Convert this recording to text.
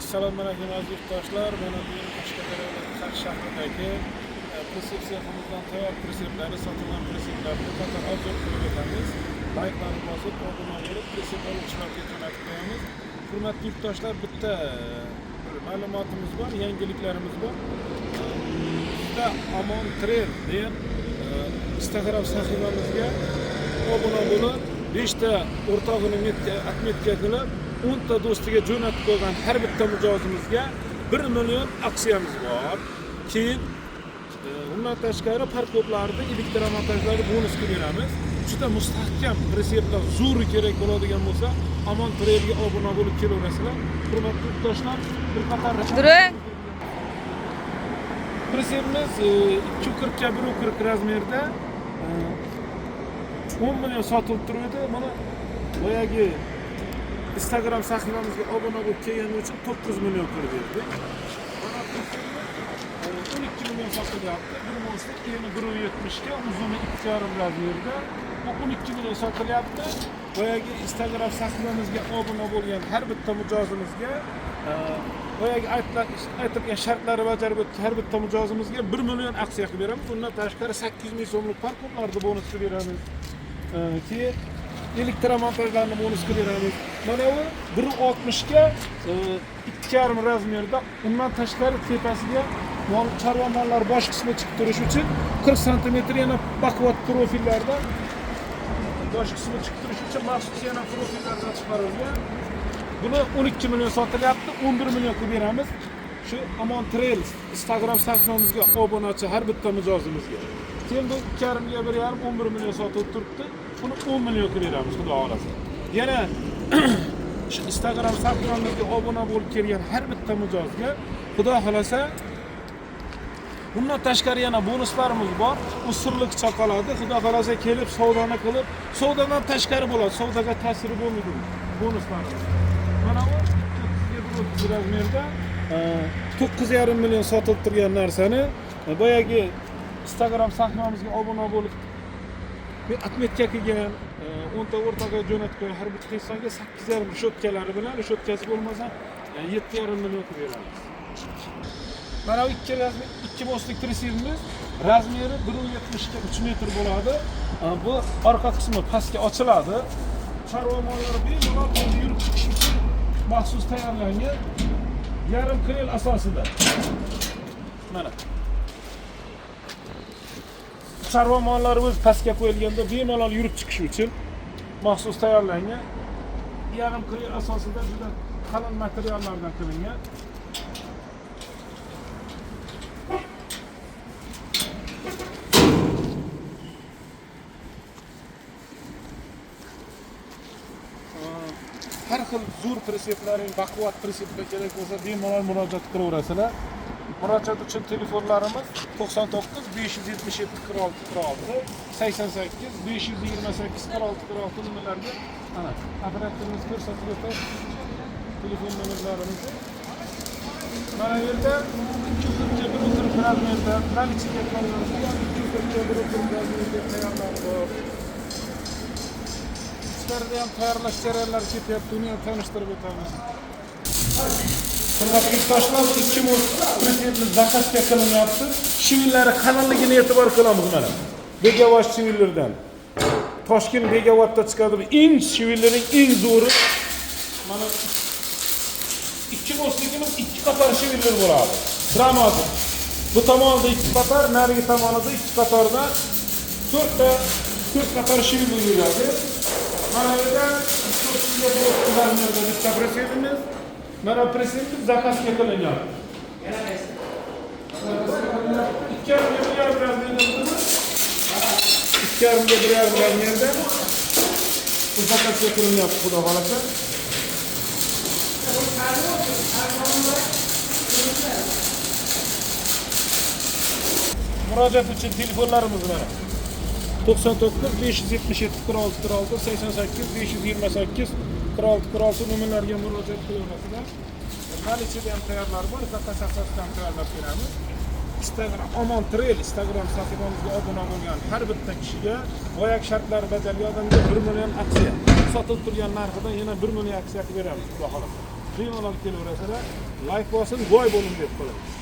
Assalomu alaykum aziz yurtdoshlar. Mana bugun Qashqadaryo viloyati Qarshi shahridagi pritsep seximizdan tayyor pritseplarni, sotilgan pritseplarni qator obzor qilib o'tamiz. Layklarni bosib, obuna bo'lib, pritsep oluvchilarga jo'natib qo'yamiz. Hurmatli yurtdoshlar, bitta bir ma'lumotimiz bor, yangiliklarimiz bor. Bizda Amon Trail degan Instagram sahifamizga obuna bo'lib, 5 ta o'rtog'ini отметка qilib, 10 ta do'stiga jo'natib qo'ygan har bitta mijozimizga 1 million aksiyamiz bor. Keyin undan tashqari parkoplarni elektromontajlarni bonusga beramiz. Juda mustahkam pritseplar zo'ri kerak bo'ladigan bo'lsa, Amon Trailga obuna bo'lib kelaverasizlar. Hurmatli yurtdoshlar, bir qator During. Pritsepimiz 240 ga 140 razmerda 10 million sotilib turibdi. Mana boyagi Instagram sahifamizga obuna bo'lib kelgani uchun 9 million qilib berdik. Mana pritsepimiz 12 million sotilyapti. Bir moslik eni 1.70 ga, uzuni 2,5 razmerda. Bu 12 million sotilyapti. Boyagi Instagram sahifamizga obuna bo'lgan har bitta mijozimizga boyagi aytilgan shartlarni bajarib o'tgan har bitta mijozimizga 1 million aksiya qilib beramiz. Undan tashqari 800 ming so'mlik parkoplarni bonus qilib beramiz. Keyin elektromontajlarni bonus qilib beramiz. Mana bu 1.60 ga 2,5 razmerda. Undan tashqari tepasiga mol, chorva mollar bosh qismi chiqib turishi uchun 40 santimetr yana baquvvat profillarda bosh qismi chiqib turishi uchun maxsus yana profillardan chiqarilgan. Buni 12 million sotilyapti, 11 million qilib beramiz. Shu Amon Trail Instagram sahifamizga obunachi har bitta mijozimizga. Keyin bu 2,5 ga 1,5 11 million sotilib turibdi. Buni 10 million qilib beramiz, xudo xohlasa. Yana shu Instagram sahifamizga obuna bo'lib kelgan har bitta mijozga xudo xohlasa bundan tashqari yana bonuslarimiz bor. U sirliqcha qoladi. Xudo xohlasa kelib savdoni qilib, savdodan tashqari bo'ladi. Savdoga ta'siri bo'lmaydi bonuslarimiz. Mana bu 30 razmerda 9,5 million sotilib turgan narsani boyagi Instagram sahifamizga obuna bo'lib отметка qilgan 10 ta o'rtoqqa jo'natib qo'ygan har bitta insonga 8,5 reshotkalari bilan, reshоткasi bo'lmasa 7,5 million qilib beramiz. Mana bu ikki razmer, ikki mostlik pritsepimiz razmeri 1.70 ga 3 metr bo'ladi. Bu orqa qismi pastga ochiladi. Chorva mollari bemalol o'zi yurib chiqish uchun maxsus tayyorlangan yarim krel asosida. Mana. Chorva mollari o'zi pastga qo'yilganda bemalol yurib chiqishi uchun maxsus tayyorlangan. Yarim krel asosida juda qalin materiallardan qilingan. Har xil zo'r pritseplarning, baquvvat pritseplar kerak bo'lsa, bemalol murojaat qilaverasizlar. Murojaat uchun telefonlarimiz 99 577 46 46, 88 528 46 46 nomerlarga ana operatorimiz ko'rsatib o'tadi telefon nomerlarimizni. Mana bu yerda 240 ga 140 razmerda наличие qilingan 240 ga 140 razmerda tayyorlar bor. Ichkarida ham tayyorlash jarayonlari ketyapti, uni ham tanishtirib o'tamiz. Hurmatli yurtdoshlar, ikki most pritsepimiz zakazga qilinyapti. Shivillari qalinligini e'tibor qilamiz mana. Begavosh shivillardan. Toshkent Begavodda chiqadi. Bu eng shivillarning eng zo'ri. Mana ikki mostligimiz ikki qator shivillar bo'ladi. Dramatik. Bu tomonda ikki qator, narigi tomonida ikki qatordan 4 qator shivillar yuradi. Mana bu yerda 400 ga razmerda bitta pritsepimiz. Mana pritsepimiz zakazga qilingan. 2,5 ga 1,5 razmerda bo'ladi. 2,5 ga 1,5 razmerda. Bu zakazga qilinyapti, xudo xohlasa. Murojaat uchun telefonlarimiz mana. 99 577 46 46, 88 528 46 46 nomerlarga murojaat qilaverasizlar. Наличие ham tayyorlar bor, zakaz asosida ham tayyorlab beramiz. Instagram Amon Trail Instagram sahifamizga obuna bo'lgan har bitta kishiga boyagi shartlarni bajargan odamga 1 million aksiya sotilib turgan narxidan yana 1 million aksiya qilib beramiz, xudo xohlasa. Bemalol kelaverasizlar. Layk bosing, boy bo'ling deb qolamiz.